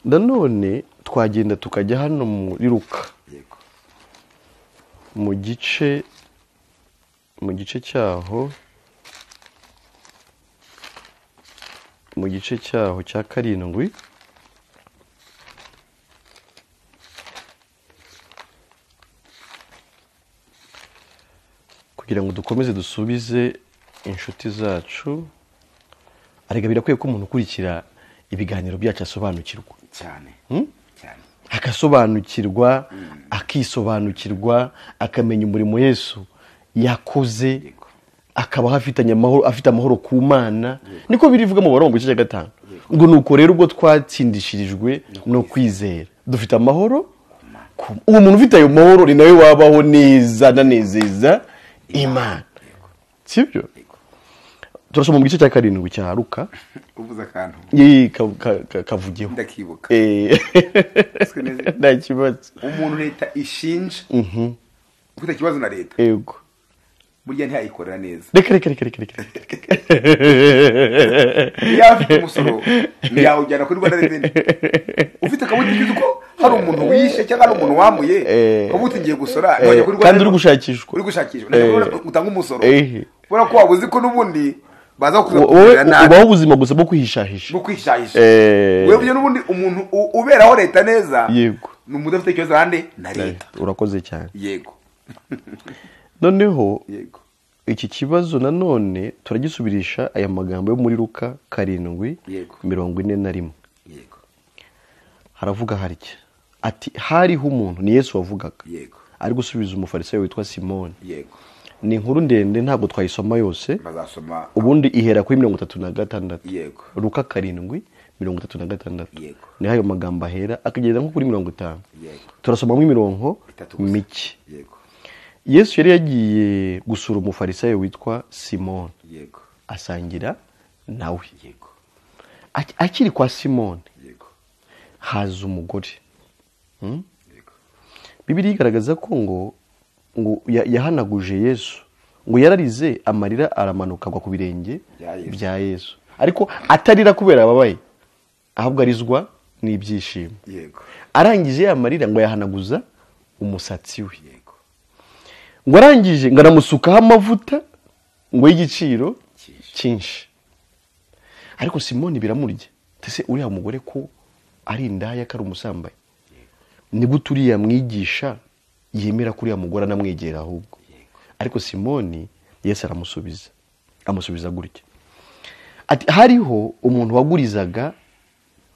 Nanone twagenda tukajya hano muri Luka. Yego. Mu gice cyaho cya 7 kugira ngo dukomeze dusubize inshuti zacu. Arega birakwiye ko umuntu ukurikira ibiganiro byacu asobanukirwa cyane. Cyane. Akasobanukirwa, akisobanukirwa, akamenya umurimo Yesu yakoze, akabaho afitanye amahoro, afite amahoro ku Mana. Niko birivuga mu Barongo igice cya 5. Ngo nuko rero ubwo twatsindishirijwe no kwizera, dufite amahoro. Uwo muntu ufite ayo mahoro ni nawe wabaho neza ananezeza Imana. Sibyo? Turasoma mu gice cya 7 cya Luka. Uvuze akantu. Kavugeho. Ndakibuka. Nta kibazo. Umuntu leta ishinja. Ufite ikibazo na leta. Yego. Burya ntiyayikorera neza. Reka. Iyo afite umusoro ntiyawujyana kuri Rwanda Revenue. Ufite akabuti ko hari umuntu wishe cyangwa hari umuntu wamuye, kabuti ngiye gusora, ntiwajya kuri Rwanda. Kandi uri gushakishwa. Uri gushakishwa. Utanga umusoro. Kubera ko wabuze ko n'ubundi baza kukugira nabi. Ubaho ubuzima gusa bwo kwihishahisha. Bwo kwihishahisha. Wewe n'ubundi umuntu uberaho leta neza. Yego. Ni umuntu udafite ikibazo hande na leta. Urakoze cyane. Yego. Noneho yego. Iki kibazo nanone turagisubirisha aya magambo yo muri Luka 7:41. Yego. Haravuga harya ati hariho umuntu, ni Yesu wavugaga. Yego. Ari gusubiza umufarisayo witwa Simoni. Yego. Ni inkuru ndende ntabwo twayisoma yose. Bazasoma. Ubundi ihera kuri 36. Yego. Luka 7:36. Yego. Ni hayo magambo ahera akageza nko kuri 50. Yego. Turasomamo imirongo mike. Yego. Yesu yari yagiye gusura umufarisayo witwa Simoni. Yego. Asangira nawe. Yego. Akiri kwa Simoni. Yego. Haza umugore. Yego. Bibiliya igaragaza ko ngo yahanaguje Yesu, ngo yararize amarira aramanuka agwa ku birenge bya Yesu, ariko atarira kubera ababaye, ahubwo arizwa n'ibyishimo. Yego. Arangije ya marira ngo yahanaguza umusatsi we. Yego. Ngo arangije ngo aramusukaho amavuta ngo y'igiciro cyinshi. Ariko Simoni biramurya. Ese uriya mugore ko ari indaya ko ari umusambanyi, ni gute uriya mwigisha yemera kuri ya mugore anamwegera ahubwo? Ariko Simoni Yesu aramusubiza, amusubiza gutya ati hariho umuntu wagurizaga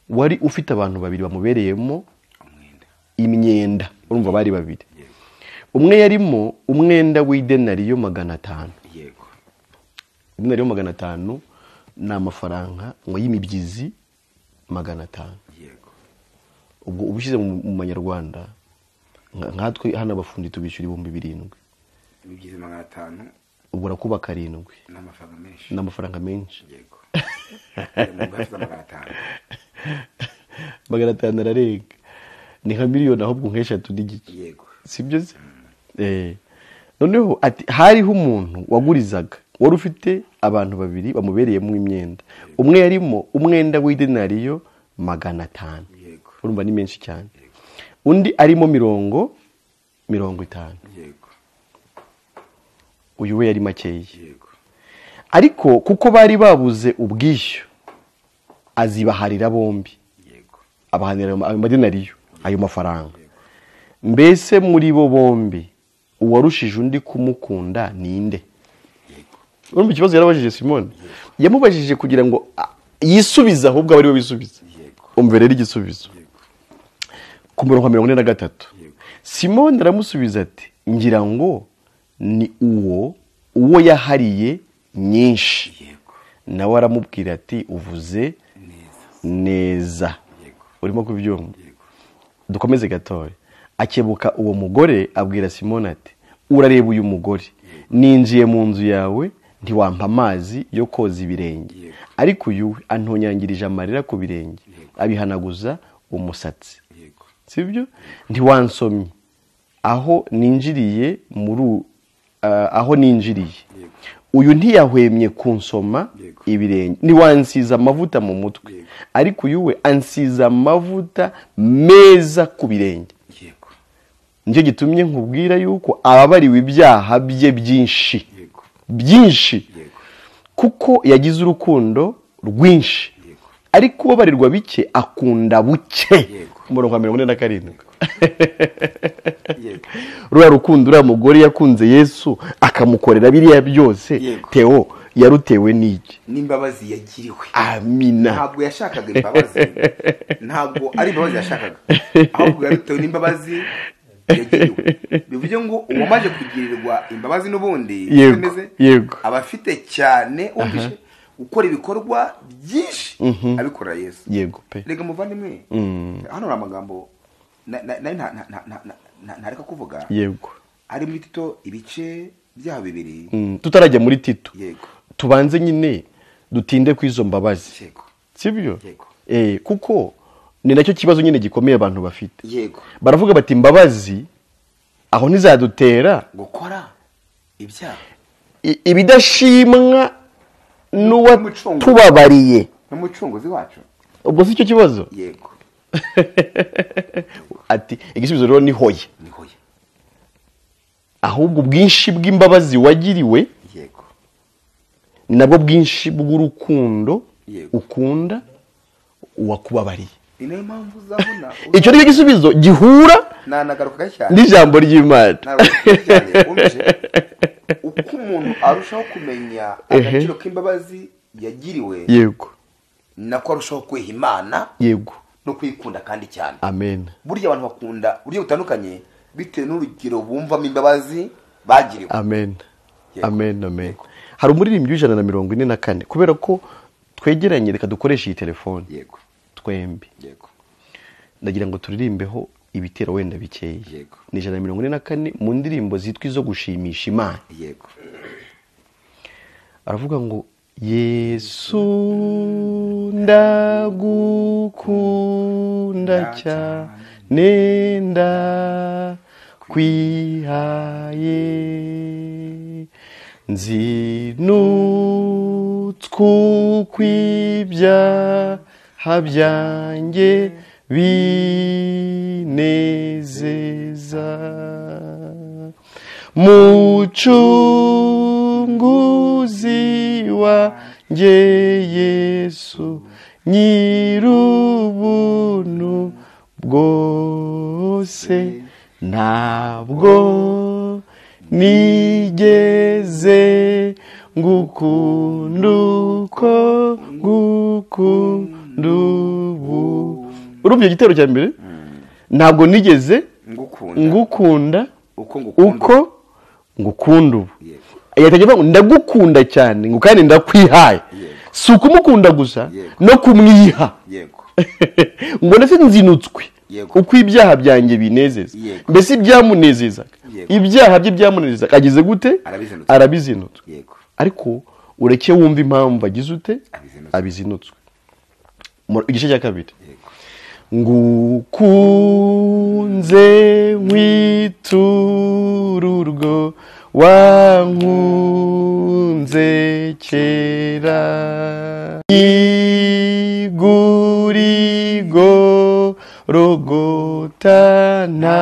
wari ufite abantu babiri bamubereyemo imyenda. Urumva bari babiri. Umwe yarimo umwenda w'idenariyo 500. Yego. Idenariyo 500 ni amafaranga ngo y'imibyizi 500. Yego. Ubwo ubishyize mu manyarwanda nkatwe hano abafundi tubishyura 7,000. Imibyizi 500 ubwo rakuba 7. N'amafaranga menshi. N'amafaranga menshi. Yego. 500. 500 ararenga. Ni nka miliyoni ahubwo nk'eshatu n'igice. Yego. Sibyo se? Noneho ati hariho umuntu wagurizaga wari ufite abantu babiri bamubereyemo imyenda. Umwe yarimo umwenda w'idenariyo 500. Yego. Urumva ni menshi cyane. Undi arimo 50. Yego. Uyu we yari makeya. Yego. Ariko kuko bari babuze ubwishyu azibaharira bombi. Yego. Abahanira amadenariyo ayo mafaranga. Mbese muri bo bombi uwarushije undi kumukunda ninde? Yego. Urumva ikibazo yarabajije Simoni. Yamubajije kugira ngo yisubize ahubwo abari bo bisubize. Yego. Umve rero igisubizo. Yego. Ku murongo wa 43. Simoni aramusubiza ati ngira ngo ni uwo yahariye nyinshi. Yego. Nawe aramubwira ati uvuze neza. Yego. Urimo kubyumva? Yego. Dukomeze gatoya. Akebuka uwo mugore abwira Simoni ati urareba uyu mugore, ninjiye mu nzu yawe ntiwampa amazi yo koza ibirenge, ariko uyu antonyangirije amarira ku birenge abihanaguza umusatsi. Yego. Sibyo? Ntiwansomye aho ninjiriye muri aho ninjiriye. Uyu ntiyahwemye kunsoma ibirenge, ntiwansiza amavuta mu mutwe, ariko uyu we ansiza amavuta meza ku birenge. Nicyo gitumye nkubwira yuko ababariwe ibyaha bye byinshi byinshi, kuko yagize urukundo rwinshi, ariko ubabarirwa bike akunda buke. Umurongo wa 47. Ruriya rukundo uriya mugore yakunze Yesu akamukorera biriya byose, Theo yarutewe n'iki? N'imbabazi yagiriwe. Amina. Ntabwo yashakaga imbabazi, ntabwo ari imbabazi yashakaga, ahubwo yarutewe n'imbabazi yagiriwe. Bivuze ngo uwamaze kugirirwa imbabazi n'ubundi bimeze aba afite cyane umvishe gukora ibikorwa byinshi abikora Yesu. Yego pe. Rega muvandimwe, hano hari amagambo ntareka kuvuga. Yego. Ari muri Tito ibice byaho 2. Tutarajya muri Tito. Yego. Tubanze nyine dutinde ku izo mbabazi. Yego. Sibyo? Yego. Kuko ni nacyo kibazo nyine gikomeye abantu bafite. Yego. Baravuga bati imbabazi aho ntizadutera gukora ibyaha, ibidashimwa n'uwatubabariye, n'umucunguzi wacu. Ubwo si cyo kibazo? Yego. Ati igisubizo rero ni hoye. Ni hoye. Ahubwo ubwinshi bw'imbabazi wagiriwe, yego, ni nabwo bwinshi bw'urukundo ukunda uwakubabariye. Ni mpamvu uzabona icyo ni igisubizo gihura nanagaruka cyane n'ijambo ry'Imana. Uko umuntu arushaho kumenya agaciro k'imbabazi yagiriwe, yego, nako arushaho kwiha Imana, yego, no kwikunda kandi cyane. Amen. Burya abantu bakunda buryo butandukanye bitewe n'urugero bumvamo imbabazi bagiriwe. Amen. Amen, amen. Hari umuririmbyi w'144, kubera ko twegeranye reka dukoreshe iyi telefone. Yego. Twembi. Yego. Ndagira ngo turirimbeho ibitero wenda bikeye. Yego. Ni 144 mu ndirimbo zitwa izo gushimisha Imana. Yego. Aravuga ngo Yesu ndagukunda cyane ndakwihaye, nzinutswe kw'ibyaha byanjye binezeza, Mucunguzi wanjye Yesu nyir'ubuntu bwose, ntabwo nigeze ngukunda uko ngukunda ubu. Urumva igitero cya mbere? Ntabwo nigeze ngukunda uko ngukunda ubu. Yatajya avuga ngo ndagukunda cyane ngo kandi ndakwihaye. Si ukumukunda gusa no kumwiha. Yego. Ngo ndetse nzinutswe uko ibyaha byanjye binezeza. Mbese ibyamunezezaga, ibyaha bye byamunezezaga agize gute? Arabizinutswe. Yego. Ariko ureke wumva impamvu agize ute? Abizinutswe. Igice cya kabiri. Ngukunze nkwitururwo wankunze kera, igurigo rogotana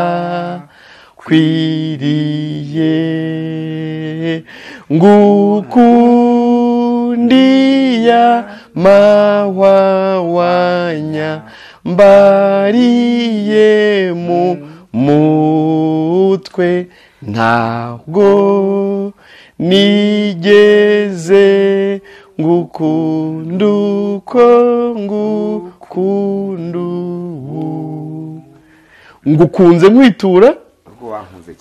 kwiriye, ngukundiya mahwawanya mbariye mu mutwe, ntabwo nigeze ngukunda uko ngukunda ubu. Ngukunze nkwitura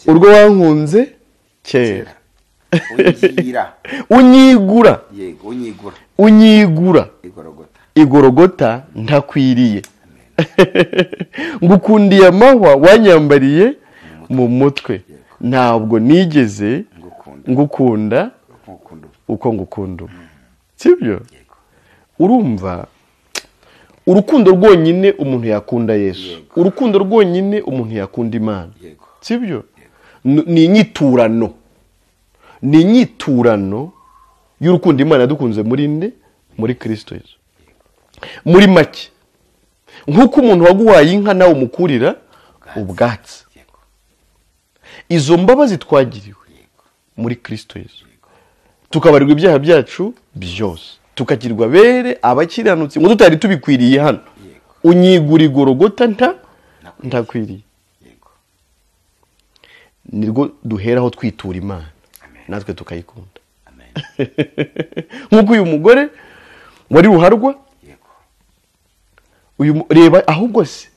urwo wankunze kera. Unyigura. Yego, unyigura. Unyigura igorogota ntakwiriye. Ngukundiye amahwa wanyambariye mu mutwe, ntabwo nigeze ngukunda uko ngukunda ubu. Sibyo? Urumva urukundo rwonyine umuntu yakunda Yesu, urukundo rwonyine umuntu yakunda Imana. Sibyo? Ni inyiturano, ni inyiturano y'urukundo Imana yadukunze muri nde? Muri Kristo Yesu. Muri make, nk'uko umuntu waguhaye inka nawe umukurira ubwatsi, izo mbabazi twagiriwe muri Kristo Yesu, tukabarirwa ibyaha byacu byose, tukagirwa bere abakiranutsi, ngo tutari tubikwiriye hano. Unyigura igorogota ntakwiriye. Nirwo duheraho twitura Imana, natwe tukayikunda. Nk'uko uyu mugore wari ruharwa, uyu reba ahubwo se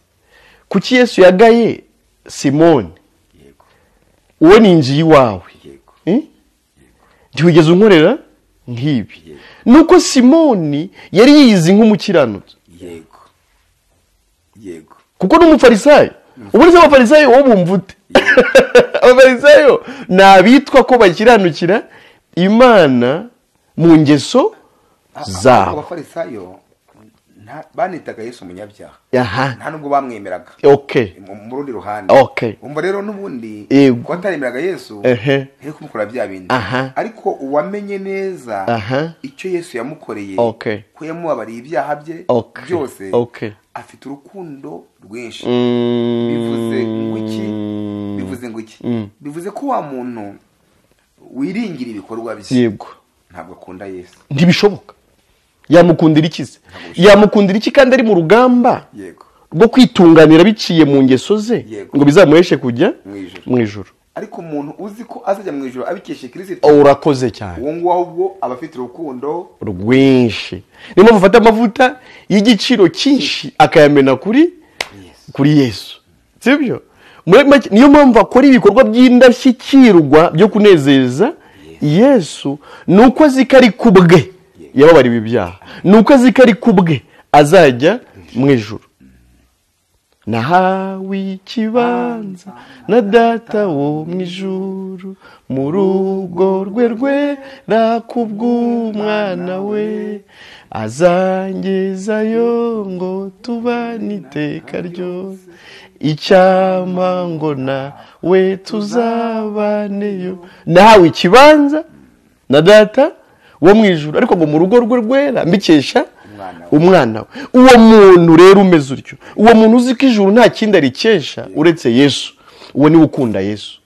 kuki Yesu yagaye Simoni, uwo ninjiye iwawe ntiwigeze unkorera nk'ibi? Nuko Simoni yari yizi nk'umukiranutsi. Yego yego, kuko n'umufarisayo. Ubundi abafarisayo wo bumvute, abafarisayo nabitwa ko bakiranukira Imana mu ngeso zabo. Abafarisayo banitaga Yesu umunyabyaha, nta nubwo bamwemeraga. Okay, mu rundi ruhande. Okay, umva rero n'ubundi ko ataremeraga Yesu ntiri kumukora bya bindi, ariko uwamenye neza icyo Yesu yamukoreye, ko yamubabariye ibyaha bye byose, afite urukundo rwinshi. Bivuze ngo iki? Bivuze ngo iki? Bivuze ko wa muntu wiringira ibikorwa bye, yego, ntabwo akunda Yesu. Ntibishoboka. Yamukundira iki se? Yamukundira iki kandi ari mu rugamba rwo kwitunganira biciye mu ngeso ze, ngo bizamuheshe kujya mu ijuru? Ariko umuntu uzi ko azajya mu ijuru abikeshe Kristo, urakoze cyane, uwo nguwo ahubwo aba afite urukundo rwinshi. Niyo mpamvu afata amavuta y'igiciro cyinshi akayamena kuri Yesu, sibyo? Niyo mpamvu akora ibikorwa by'indashyikirwa byo kunezeza Yesu, nuko azi ko ari kubwe yababariwe ibyaha, nuko azi ko ari kubwe azajya mu ijuru. Nahawe ikibanza na data wo mu ijuru, mu rugo rwe rwera kubw'umwana we, azangezayo ngo tubane iteka ryose, icyampa ngo nawe tuzabaneyo. Nahawe ikibanza na data wo mu ijuru, ariko ngo mu rugo rwe rwera mbikesha umwana we. Uwo muntu rero umeze utyo, uwo muntu uzi ko ijuru nta kindi arikesha uretse Yesu, uwo niwe ukunda Yesu,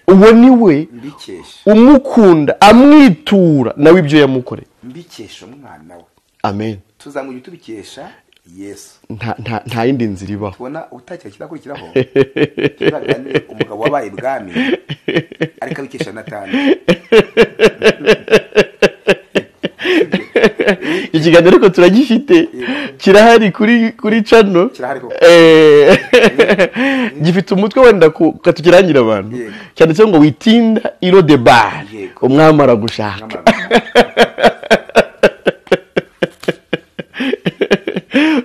uwo niwe umukunda amwitura nawe ibyo yamukoreye, mbikesha umwana we. Amen. Tuzamujya tubikesha Yesu. Nta yindi nzira ibaho. Tubona utakira kidakurikiraho, tuzaganire umugabo wabaye ibwami ariko abikesha Natani. Ikiganiro ariko turagifite, kirahari kuri channel, gifite umutwe wenda katukirangira abantu, cyanditseho ngo witinda iro de bar, umwami aragushaka.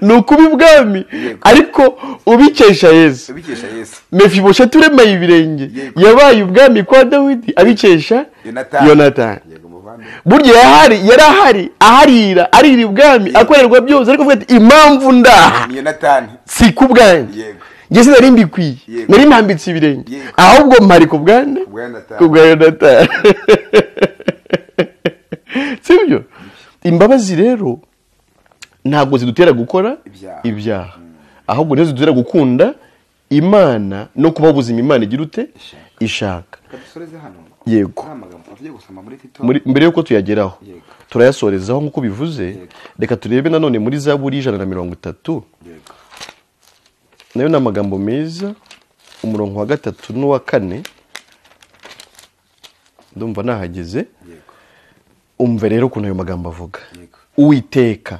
Ni ukuba ibwami ariko ubikesha Yesu. Mefibosheti uremaye ibirenge yabaye ubwami kwa Dawidi abikesha Yonatani. Burya yarahari aharira arira ibwami akorerwa byose, ariko avuga ati impamvu ndaha si ku bwanjye, njye sinari mbikwiye, nari ntambitse ibirenge, ahubwo mpari ku bwanjye, ku bwa Yonatani. Sibyo? Imbabazi rero ntabwo zidutera gukora ibyaha, ahubwo nizo zidutera gukunda Imana no kuba ubuzima Imana igira ute ishaka. Yego, mbere yuko tuyageraho turayasorezaho nk'uko bivuze. Reka turebe nanone muri Zaburi 130, nayo ni amagambo meza, umurongo wa 3 n'uwa 4. Ndumva nahageze. Umve rero ukuntu ayo magambo avuga. Uwiteka,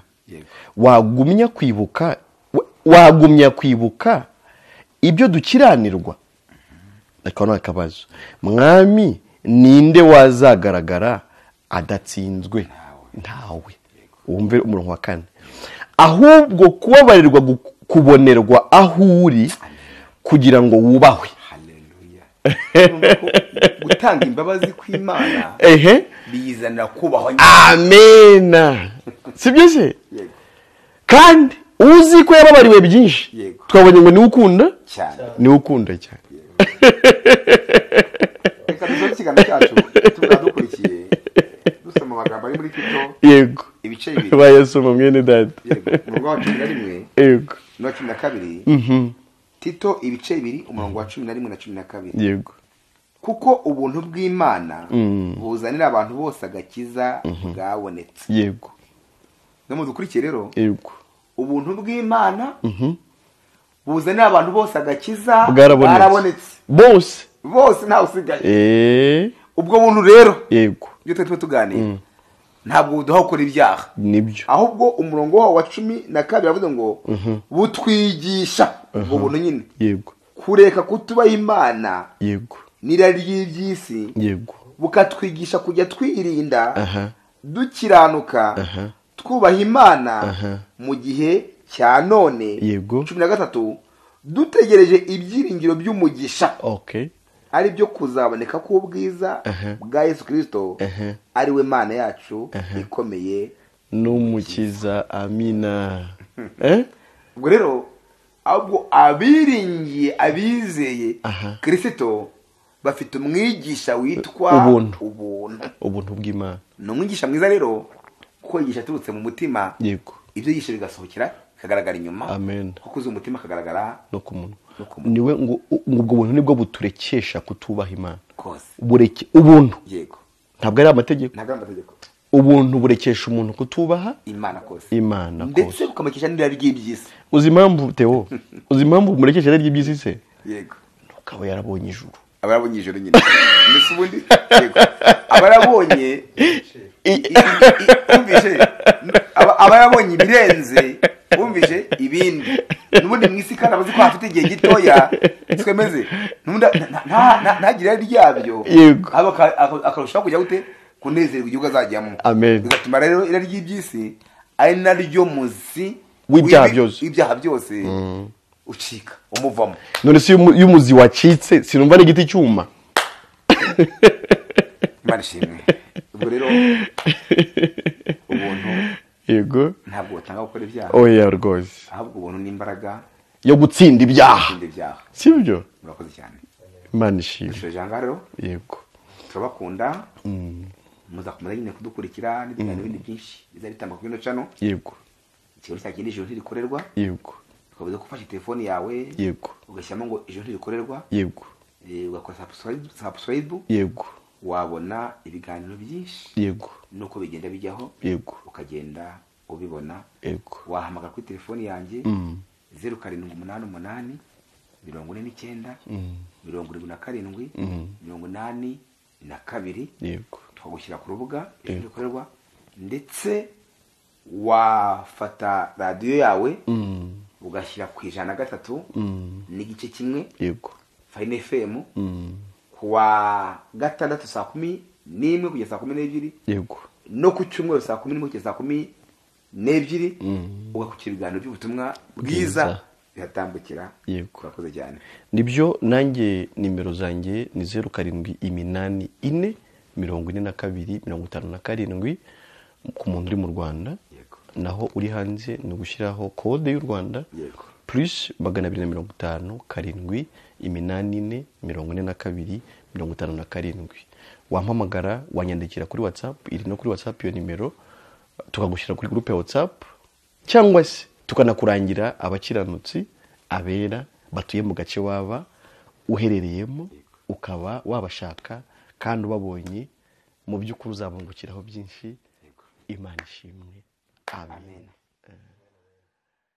wagumya kwibuka ibyo dukiranirwa. Reka none akabazo, mwami ninde wazagaragara adatsinzwe? Ntawe. Wumve umurongo wa 4, ahubwo kubabarirwa kubonerwa aho uri kugira ngo wubahwe. Haleluya. Gutanga imbabazi kw'Imana bizanira kubahwa. Amena. Sibyo se? Kandi uzi ko yababariwe byinshi, twabonye ngo niwe ukunda cyane, niwe ukunda cyane. Reka dusoze ikiganiro cyacu tuzadukurikiye muri Tito. Yego. Ibice bibiri. Bayasoma mwene data. Yego. Umurongo wa 11. Yego. No 12. Tito ibice bibiri umurongo wa 11 na 12. Yego. Kuko ubuntu bw'Imana buzanira abantu bose agakiza bwabonetse. Yego. Namudukurikiye rero. Yego. Ubuntu bw'Imana buzanira abantu bose agakiza bwarabonetse. Bose. Bose nta usigaye. Ubwo buntu rero. Yego. Ibyo twe tuganira. Ntabwo buduha gukora ibyaha. Nibyo. Ahubwo umurongo wa 12 avuze ngo butwigisha ubwo buntu nyine. Yego. Kureka kutuba Imana. Yego. N'irari ry'iby'isi. Yego. Bukatwigisha kujya twirinda dukiranuka twubaha Imana mu gihe cya none. Yego. 13 dutegereje ibyiringiro by'umugisha. Okay. Ari byo kuzaboneka k'ubwiza bwa Yesu Kristo ari we Mana yacu ikomeye n'umukiza. Amina. Ubwo rero ahubwo abiringiye abizeye Kristo bafite umwigisha witwa ubuntu. Ubuntu bw'Imana. Ni umwigisha mwiza rero kuko yigisha aturutse mu mutima. Yego. Ibyo yigisha bigasohokera kagaragara inyuma. Amen. Kuko uzi umutima kagaragara no ku munwa. Niwe ngo ubwo buntu nibwo buturekesha kutubaha Imana. Kose. Bureke ubuntu. Yego. Ntabwo ari amategeko. Ntabwo ari amategeko. Ubuntu burekesha umuntu kutubaha Imana kose. Imana kose. Ndetse bukamukesha n'irari ry'iby'isi. Uzi impamvu Theo? Uzi impamvu murekesha irari ry'iby'isi se? Yego. Nukaba yarabonye ijuru. Aba yarabonye ijuru nyine. Mbese ubundi yego. Aba yarabonye umvise aba yarabonye ibirenze umvise ibindi. Nubundi mwisi kandi abazi ko afite igihe gitoya twemeze. Nubundi ntagira ryabyo. Aba akarushaho kujya gute kunezerwa igihugu azajyamo. Amen. Bigatuma rero irari ry'iby'isi ari naryo muzi w'ibyaha byose. Ibyaha byose ucika umuvamo. None se iyo umuzi wacitse sinumva n'igiti cyuma. Imana ishimwe. Ubwo rero ubuntu yego ntabwo butanga gukora ibyaha. Oya rwose. Ahubwo ubuntu n'imbaraga yo gutsinda ibyaha. Sibyo? Murakoze cyane. Imana ishimwe. Rero yego. Turabakunda. Muzakomeza nyine kudukurikira n'ibiganiro bindi byinshi bizabitambuka kuri ino channel. Yego. Ikigo cya kindi ijoro ntirikorerwa. Yego. Ukabuza gufasha telefone yawe. Yego. Ugashyiramo ngo ijoro ntirikorerwa. Yego. Ugakora subscribe. Yego. Wabona ibiganiro byinshi. Yego. Nuko bigenda bijyaho. Yego. Ukagenda ubibona. Yego. Wahamagara kuri telefone yanjye 0788 49 77 82. Yego. Twagushyira ku rubuga ntirikorerwa ndetse wafata radio yawe ugashyira ku 103 n'igice kimwe. Yego. Fine FM kuwa gatandatu saa 11 kugeza saa 12. Yego. No ku cyumweru saa 11 kugeza saa 12 ugakukira ibiganiro by'ubutumwa bwiza bihatambukira. Yego. Urakoze cyane. Nibyo nanjye nimero zanjye ni 0784 42 57 ku muntu uri mu Rwanda. Yego. Naho uri hanze ni ugushyiraho kode y'u Rwanda. Yego. Plus 250 7 84 42 57. Wampamagara, wanyandikira kuri WhatsApp, iri no kuri WhatsApp iyo nimero, tukagushyira kuri groupe ya WhatsApp cyangwa se tukanakurangira abakiranutsi abera batuye mu gace waba uherereyemo, ukaba wabashaka kandi ubabonye mu by'ukuri uzabungukiraho byinshi. Imana ishimwe. Amen. Amen.